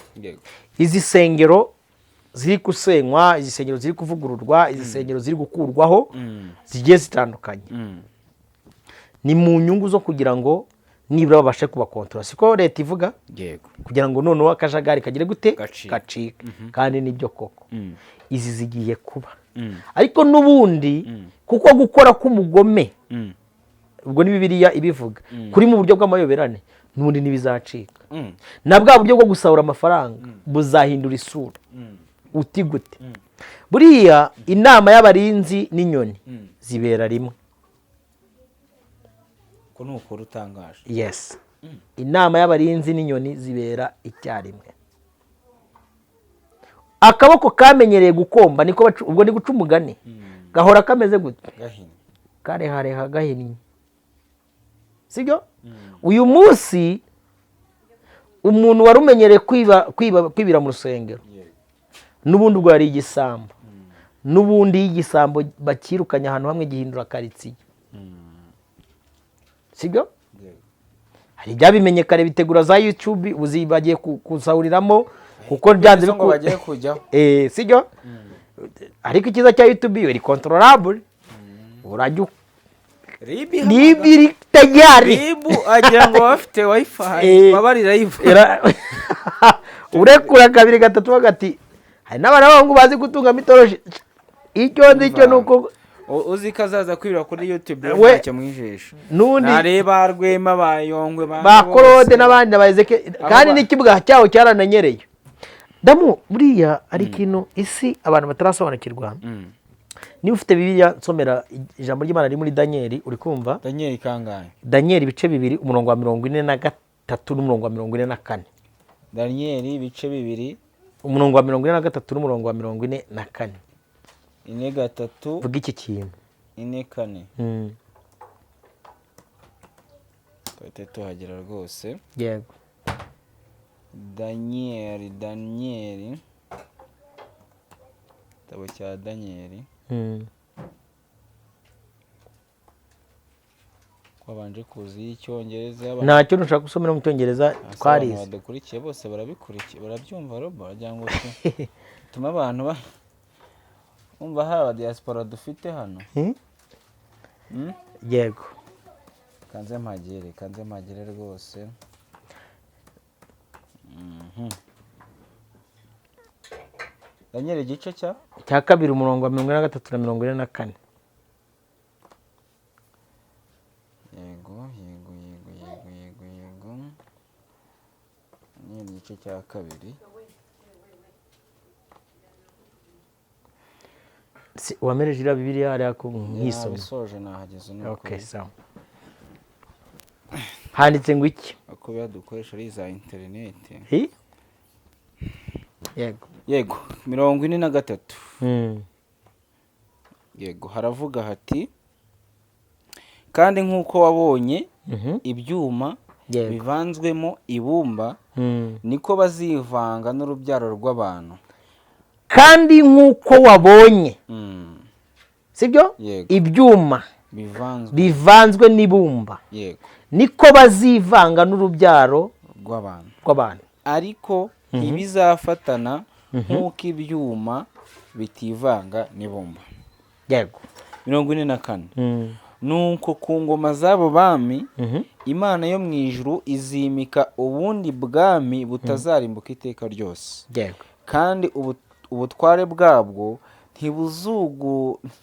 Izi sengero ziri gusenywa, izi sengero ziri kuvugururwa, izi sengero ziri gukurwaho, zigiye zitandukanye, ni mu nyungu zo kugira ngo nibura babashe kubakontorora, siko leta ivuga? Yego. Kugira ngo noneho akajagari kagire gute? Gacike. Gacike. Kandi nibyo koko, izi zigiye kuba, ariko n'ubundi kuko gukora k'umugome, ubwo ni Bibiliya ibivuga, kuri mu buryo bw'amayoberane, n'ubundi ntibizacika. Na bwa buryo bwo gusahura amafaranga buzahindura isura. Uti gute? Buriya inama y'abarinzi n'inyoni zibera rimwe. Ko ni ukuri utangaje. Yes, inama y'abarinzi n'inyoni zibera icyarimwe. Akaboko kamenyereye gukomba niko ubwo ni guca umugani, gahora kameze gute? Gahinnye. Karehareha, gahinnye, sibyo? Uyu munsi umuntu wari umenyereye kwiba, kwibira mu rusengero, n'ubundi ubwo yari igisambo. N'ubundi iyo igisambo bakirukanye ahantu hamwe gihindura karitsiye, sibyo? Yego. Hari ibyabimenye kare, bitegura za YouTube, ubu bagiye kusahuriramo kuko byanze Bivuze ngo bagiye kujyaho. Sibyo? Ariko icyiza cya YouTube, yo iri controllable, urajya Ribi. Niba iri tayari. Ribu agira ngo bafite wifi, baba ari live. Urekura kabiri gatatu bagati hari n'abana b'abahungu bazi gutunga mitoroshi. Icyo nzi cyo ni uko Uzi ko azaza kwibira kuri YouTube, We- ntacyo mu ijisho, n'undi nareba Rwema, ba Yongwe, ba ba Korode bose. n'abandi ba Ezeke kandi Abo n'ikibuga cyaho cyarananyereye. Damu, buriya ari ikintu isi abantu batarasobanukirwa. Niba ufite Bibiliya, nsomera ijambo ry'Imana riri muri Daniyeli, uri kumva? Daniel kangahe? Daniyeli ibice 2, umurongo wa 43 n'umurongo wa 44. Daniel ibice 2, Umurongo wa 43 n'umurongo wa 44. 43. Vuga iki kintu. 44. Tuhite tuhagera rwose. Yego. Daniyeli, Daniyeli, igitabo cya Daniyeli. Ko habanje kuza iy'icyongereza. Ntacyo ntushaka gusomera mu cyongereza. Ese abantu Twarize. badukurikiye bose barabikurikiye, barabyumva robo? Wagira ngo tume abantu bumva hari abadiaspora dufite hano. Hmm? Hmm? Yego. Kanze mpagere, kanze mpagere rwose. Daniel igice cya cya kabiri, umurongo wa 43 na 44. Yego, Daniel igice cya kabiri. Wamereje iriya bibiliya hariya ku nkisoma? Nabisoje, nahageze ni Okay. ukuri. Sawa, handitse ngo iki? Uko biba dukoresha ari za interineti. Hi? Yego. Yego, 43. Yego, haravuga hati: "Kandi nk'uko wabonye ibyuma bivanzwemo ibumba, niko bazivanga n'urubyaro rw'abantu." Kandi nk'uko wabonye, sibyo? Yego. Ibyuma bivanzwe bivanzwe n'ibumba, niko bazivanga n'urubyaro rw'abantu rw'abantu. Ariko ntibizafatana nk'uko ibyuma bitivanga n'ibumba. 44. "Nuko ku ngoma z'abo bami, Imana yo mu ijuru izimika ubundi bwami butazarimbuka iteka ryose, kandi ubutware bwabwo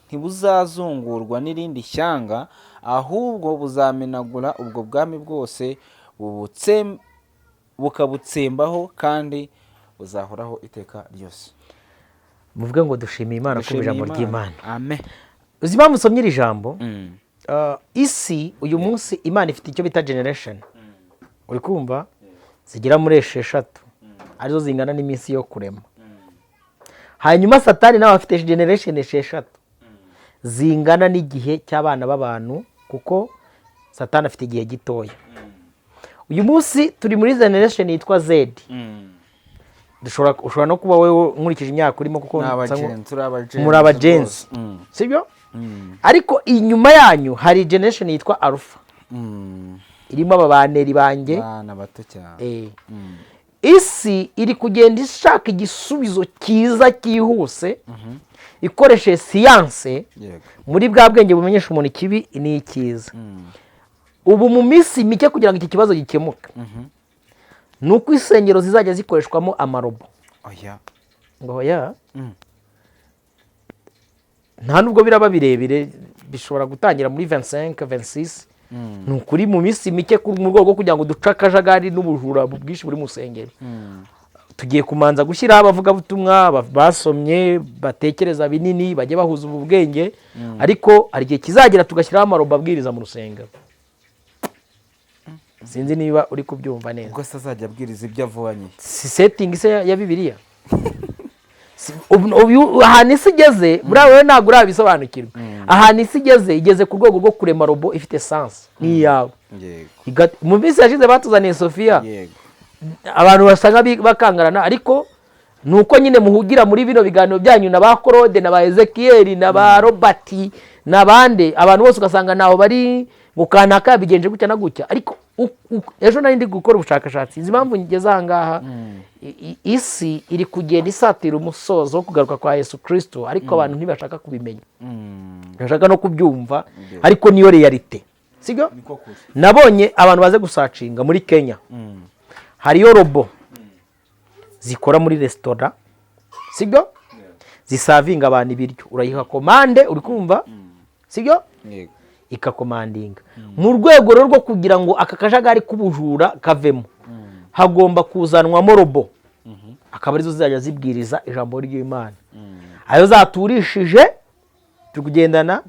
ntibuzazungurwa n'irindi shyanga, ahubwo buzamenagura ubwo bwami bwose bukabutsembaho, kandi buzahoraho iteka ryose." Muvuge ngo dushimiye Imana kumva Dushimiye ijambo ry'Imana. Amen. Uzi impamvu usomye iri jambo? Mm. Isi uyu munsi, Imana ifite icyo bita generation, uri kumva, zigera muri 6, arizo zingana n'iminsi yo kurema. Hanyuma Satani nawe afite generation 6 zingana n'igihe cy'abana b'abantu, kuko Satani afite igihe gitoya. Uyu munsi turi muri generation yitwa Z. Dushobora, ushobora no kuba wowe, nkurikije imyaka urimo, kuko Ni nsa abagenzi, turi abagenzi muri abagenzi, rwose. Sibyo? Ariko inyuma yanyu hari generation yitwa Alpha, irimo aba baneri banjye. Abana bato cyane. Isi iri kugenda ishaka igisubizo cyiza cyihuse ikoresheje siyanse, muri bwa bwenge bumenyesha umuntu ikibi n'icyiza. Ubu mu minsi mike, kugira ngo iki kibazo gikemuke, ni uko insengero zizajya zikoreshwamo amarobo. Oya. Ngo ya nta nubwo biraba birebire, bishobora gutangira muri 25, 26. Ni ukuri, mu minsi mike, mu rwego rwo kugira ngo duce akajagari n'ubujura bwinshi buri mu rusengero, tugiye kumanza gushyiraho abavugabutumwa basomye, batekereza binini, bajye bahuza ubu bwenge. Ariko hari igihe kizagera tugashyiraho amarobo abwiriza mu rusengero. Sinzi niba uri kubyumva neza. Ubwo se azajya abwiriza ibyo avanye? Si setting se ya Bibiliya? Ahantu isi igeze, buriya wowe ntabwo urabisobanukirwa. Ahantu isi igeze, igeze ku rwego rwo kurema robo ifite sens nk'iyawe. Mu minsi yashize batuzaniye Sofiya. Abantu basa bakangarana, ariko ni uko nyine muhugira muri bino biganiro byanyu na ba Claude na ba Ezekiyeli na ba Robert n'abandi, abantu bose ugasanga ntaho bari, ngo kanaka yabigenje gutya na gutya. Ariko ejo nari ndi gukora ubushakashatsi. Izi mpamvu ngeze aha ngaha, isi iri kugenda isatira umusozo wo kugaruka kwa Yesu Kirisito, ariko abantu ntibashaka kubimenya, ntibashaka no kubyumva, ariko niyo réalité, sibyo? Niko kuri. Nabonye abantu baze gusacinga muri Kenya, hariyo robo zikora muri resitora, sibyo, zisavinga abantu ibiryo. Urayiha komande, uri kumva, sibyo? Yego. Ikakomandinga. Mu rwego rero rwo kugira ngo aka kajagari k'ubujura kavemo, hagomba kuzanwamo robo, akaba arizo zizajya zibwiriza ijambo ry'Imana. Ayo zaturishije, turi kugendana,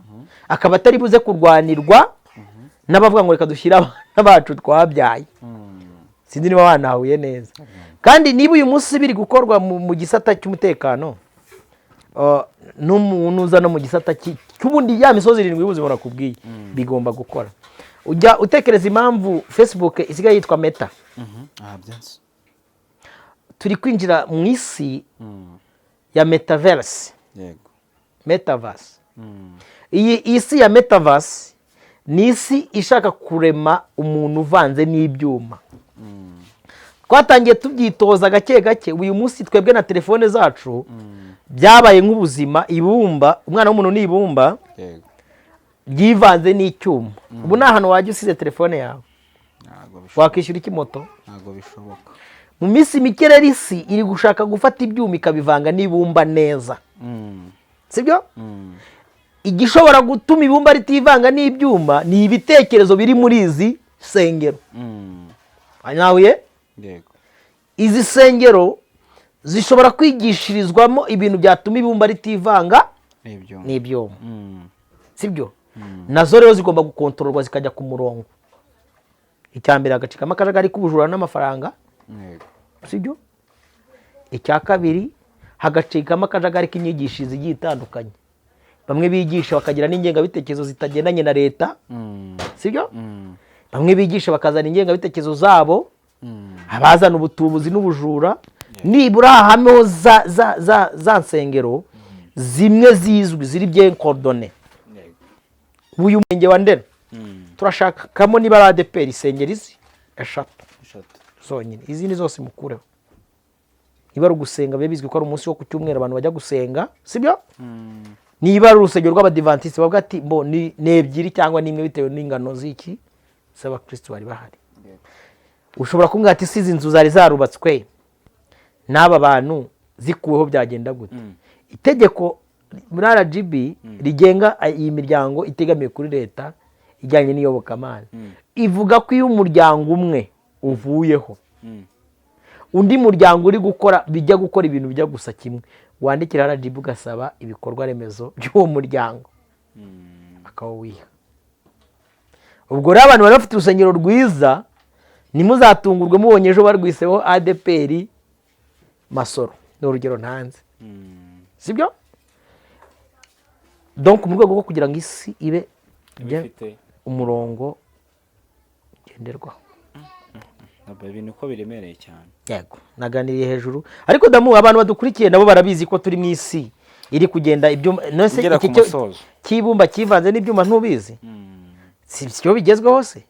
akaba atari buze kurwanirwa n'abavuga ngo reka dushyire abana bacu twabyaye. Sinzi niba wanahuye neza. Kandi niba uyu munsi biri gukorwa mu gisata cy'umutekano, n'umuntu uza no mu gisata cy'ubundi, ya misozi irindwi y'ubuzima nakubwiye, bigomba gukora. Ujya utekereza impamvu Facebook isigaye yitwa Meta? Ah, byanze. Turi kwinjira mu isi ya metaverse. Metaverse, iyi isi ya metaverse ni isi ishaka kurema umuntu uvanze n'ibyuma. Twatangiye tubyitoza gake gake. Uyu munsi twebwe na telefone zacu byabaye nk'ubuzima. Ibumba, umwana w'umuntu ni ibumba ryivanze n'icyuma. Ubu ni ahantu wajya usize telefone yawe, Ntabwo bishoboka. wakishyura iki moto? Ntabwo bishoboka. Mu minsi mike rero, isi iri gushaka gufata ibyuma ikabivanga n'ibumba neza, sibyo? Igishobora gutuma ibumba ritivanga n'ibyuma ni ibitekerezo biri muri izi sengero. Nahuye. Yego. Izi sengero zishobora kwigishirizwamo ibintu byatuma ibumba ritivanga n'ibyo n'ibyuma, sibyo? Nazo rero zigomba gukontororwa, zikajya ku murongo. Icya mbere, hagacikamo akajagari k'ubujura n'amafaranga, sibyo? Icya kabiri, hagacikamo akajagari k'imyigishirize igiye itandukanye. Bamwe bigisha bakagira n'ingengabitekerezo zitagendanye na leta, sibyo? Bamwe bigisha bakazana ingengabitekerezo zabo, abazana ubutubuzi n'ubujura. Nibura hahameho za nsengero zimwe zizwi, ziri bien coordonnées. Uyu murenge wa Ndera turashakamo niba ari ADEPR isengero izi eshatu Eshatu. zonyine, izindi zose mukureho. Niba ari ugusenga, bibe bizwi ko ari umunsi wo ku cyumweru abantu bajya gusenga, sibyo? Niba ari urusengero rw'Abadivantisiti, bavuga ati mbo ni ebyiri cyangwa n'imwe, bitewe n'ingano z'iki z'abakristo bari bahari. Ushobora kumbwira ati: "Si izi nzu zari zarubatswe n'aba bantu zikuweho byagenda gute?" Itegeko muri RGB rigenga iyi miryango itegamiye kuri leta ijyanye n'iyobokamana ivuga ko iyo umuryango umwe uvuyeho, undi muryango uri gukora bijya gukora ibintu bijya gusa kimwe, wandikira RGB ugasaba ibikorwa remezo by'uwo muryango, akawuwiha. Ubwo rero abantu bari bafite urusengero rwiza, ntimuzatungurwe mubonye ejo barwiseho ADEPR Masoro, ni urugero ntanze, sibyo? Donc mu rwego rwo kugira ngo isi ibe Ibifite umurongo ngenderwaho. Ntabwo ibintu uko biremereye cyane. Yego, naganiriye hejuru, ariko damu abantu badukurikiye nabo barabizi ko turi mu isi iri kugenda ibyuma none se Igera iki ku musozo. cy'ibumba kivanze n'ibyuma, ntubizi? Si cyo bigezweho se?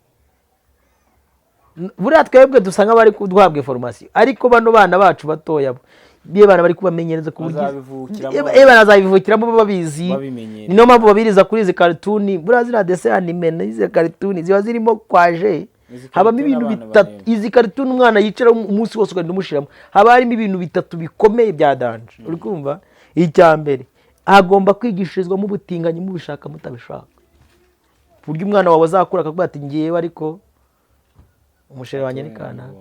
Buriya twebwe dusa nk'abari kuduhabwa information, ariko bano bana bacu batoya bo biye bana bari kubamenyereza ku buryo Bazabivukiramo. Bazabivukiramo babizi. Babimenyereye. Niyo mpamvu babiriza kuri izi cartoon. Buriya ziriya dessins animés n'izi cartoon ziba zirimo kwaje. Izi Habamo cartoon ibintu abana bitatu. bareba. Izi cartoon umwana yicara umunsi wose ugahita umushiramo, haba harimo ibintu bitatu bikomeye bya danger. Uri kumva? Icya mbere, agomba kwigishirizwamo ubutinganyi, mubishaka mutabishaka, ku buryo umwana wawe azakura akavuga ati: "Ngewe ariko umusheri wanjye ni kanaka."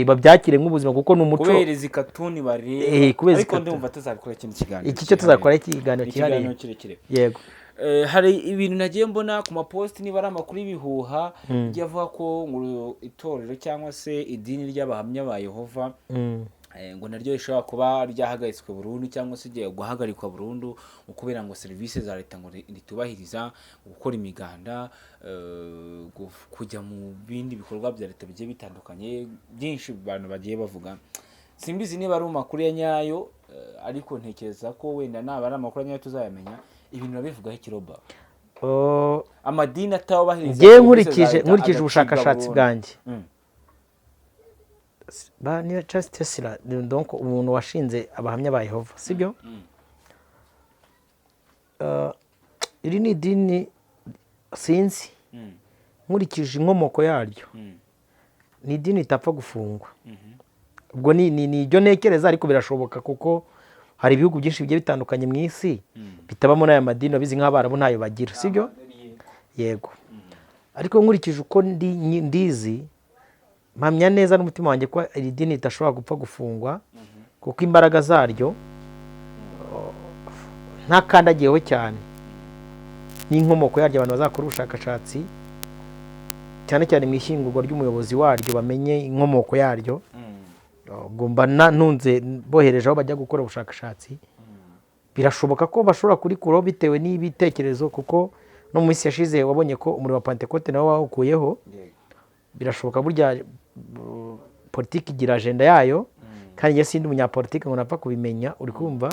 Babyakire nk'ubuzima kuko ni umuco. Kubera izi cartoon bareba. Kubera izi Ariko cartoon. ndumva tuzabikora ikindi kiganiro Iki cyo cyihariye. tuzakora ikiganiro cyihariye. Ikiganiro kirekire. Yego. Hari ibintu nagiye mbona ku mapositi, niba ari amakuru y'ibihuha, yagiye avuga ko ngo itorero cyangwa se idini ry'Abahamya ba Yehova ngo naryo rishobora kuba ryahagaritswe burundu cyangwa se igiye guhagarikwa burundu, ngo kubera ngo serivisi za leta ngo ritubahiriza, gukora imiganda, kujya mu bindi bikorwa bya leta bigiye bitandukanye byinshi abantu bagiye bavuga. Simbizi niba ari amakuru ya nyayo, ariko ntekereza ko wenda naba ari amakuru ya nyayo tuzayamenya. Ibintu babivugaho ikiroba, Oh, amadini atabahiriza njyewe serivisi za nkurikije leta nkurikije agacibwa ubushakashatsi burundu. bwanjye, ba niyo Charles Tesla, donc umuntu washinze Abahamya ba Yehova, sibyo? Iri ni idini, sinzi, nkurikije inkomoko yaryo, ni idini ritapfa gufungwa. Ubwo ni ibyo ntekereza, ariko birashoboka kuko hari ibihugu byinshi bigiye bitandukanye mu isi bitabamo n'aya madini. Abizi nk'Abarabu ntayo bagira, sibyo? Yego, ariko nkurikije uko ndizi, mpamya neza n'umutima wanjye ko iri dini ridashobora gupfa gufungwa, kuko imbaraga zaryo, oh, ntakandagiyeho cyane n'inkomoko yaryo, abantu bazakora ubushakashatsi cyane cyane mu ishyingurwa ry'umuyobozi waryo bamenye inkomoko yaryo. Ubwo mba ntunze bohereje aho bajya gukora ubushakashatsi, birashoboka ko bashobora kurikuraho bitewe n'ibitekerezo, kuko No mu minsi yashize wabonye ko umuriro wa Pantekote nawo bawukuyeho. Birashoboka, burya politiki igira agenda yayo, kandi njye sindi umunyapolitiki ngo napfa kubimenya, uri kumva?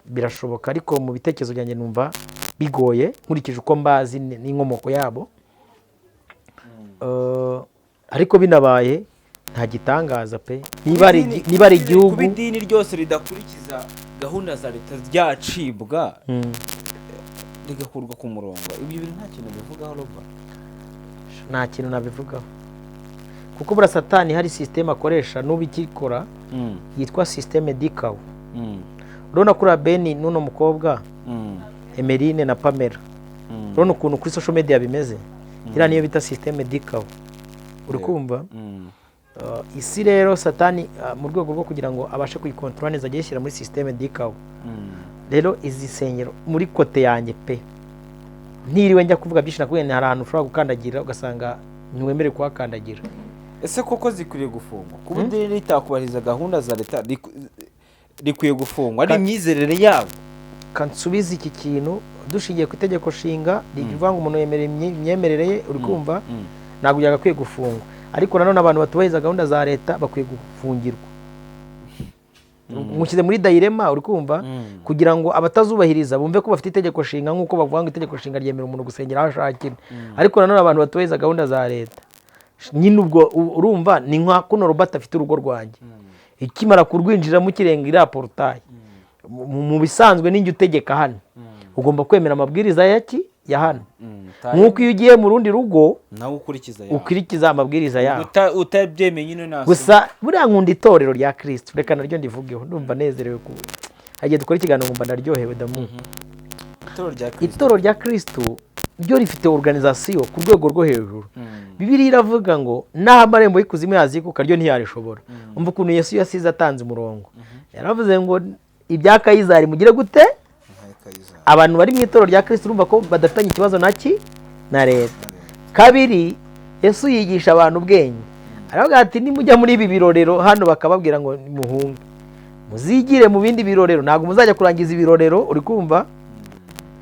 Birashoboka, ariko mu bitekerezo byanjye numva bigoye, nkurikije uko mbazi n'inkomoko yabo. Ariko binabaye nta gitangaza pe, niba ari igihugu. Kuba idini ryose ridakurikiza gahunda za leta ryacibwa, rigakurwa ku murongo, ibyo bintu nta kintu bivugaho, Roba? Nta kintu nabivugaho, kuko buriya Satani hari système akoresha n'ubu ikikora yitwa système du chaos. Urabona kuriya Beni n'uno mukobwa Emeline na Pamela, urabona ukuntu kuri social media bimeze? Iriya niyo bita système du chaos, uri kumva? Isi rero Satani, mu rwego rwo kugira ngo abashe kuyikontorora neza, ajye yishyira muri système du chaos. Rero izi nsengero, muri côté yanjye pe, ntiriwe njya kuvuga byinshi, nakubwiye nti hari ahantu ushobora gukandagira ugasanga ntiwemerewe kuhakandagira. Ese koko zikwiriye gufungwa? Kuba idini ritakubahiriza gahunda za leta rikwiye gufungwa, ari imyizerere yabo? Kansubize iki kintu: dushingiye ku itegeko nshinga rivuga ngo umuntu yemerera imyemerere ye, uri kumva? Ntabwo byagakwiye gufungwa, ariko nanone abantu batubahiriza gahunda za leta bakwiye gufungirwa. Mushyize muri dilemma, uri kumva? Kugira ngo abatazubahiriza bumve ko bafite itegeko nshinga, nk'uko bavuga ngo itegeko nshinga ryemera umuntu gusengera aho ashakira, ariko nanone abantu batubahiriza gahunda za leta nyine ubwo urumva ni nka kuno Robert afite urugo rwanjye, ikimara kurwinjiramo kirenga iriya portail, mu bisanzwe ninjye utegeka hano, ugomba kwemera amabwiriza ya ki ya hano, nk'uko iyo ugiye mu rundi rugo nawe ukurikiza yawe. Ukurikiza amabwiriza yaho. Utabyemeye nyine nta Gusa buriya nkunda itorero rya Kirisitu, reka naryo ndivugeho, ndumva nezerewe ku hagiye dukora ikiganiro nkumva ndaryohewe damu. Itorero rya Kristo. Itorero rya Kirisitu ryo rifite organisation ku rwego rwo hejuru. Bibiliya iravuga ngo n'aho amarembo y'ikuzimu yazikuka, ryo ntiyarishobora. Umva ukuntu Yesu yasize atanze umurongo, yaravuze ngo ibya Kayizari mugire gute? Abantu bari mu itorero rya Kirisitu urumva ko badafitanye ikibazo na ki na leta. Kabiri, Yesu yigisha abantu ubwenge, aravuga ati nimujya muri ibi birorero hano bakababwira ngo muhunge, muzigire mu bindi birorero, ntabwo muzajya kurangiza ibirorero, uri kumva,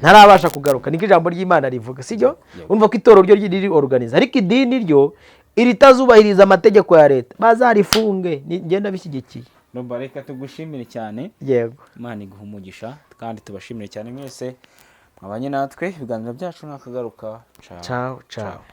ntarabasha kugaruka. Niko ijambo ry'Imana rivuga, sibyo? Urumva ko itorero ryo riri organized, ariko idini ryo iritazubahiriza amategeko ya leta bazarifunge. Ngenda bishyigikiye. Roba, reka tugushimire cyane. Yego. Imana iguha umugisha, kandi tubashimire cyane mwese mwabanye natwe. Ibiganiro byacu nakagaruka. Ciao ciao.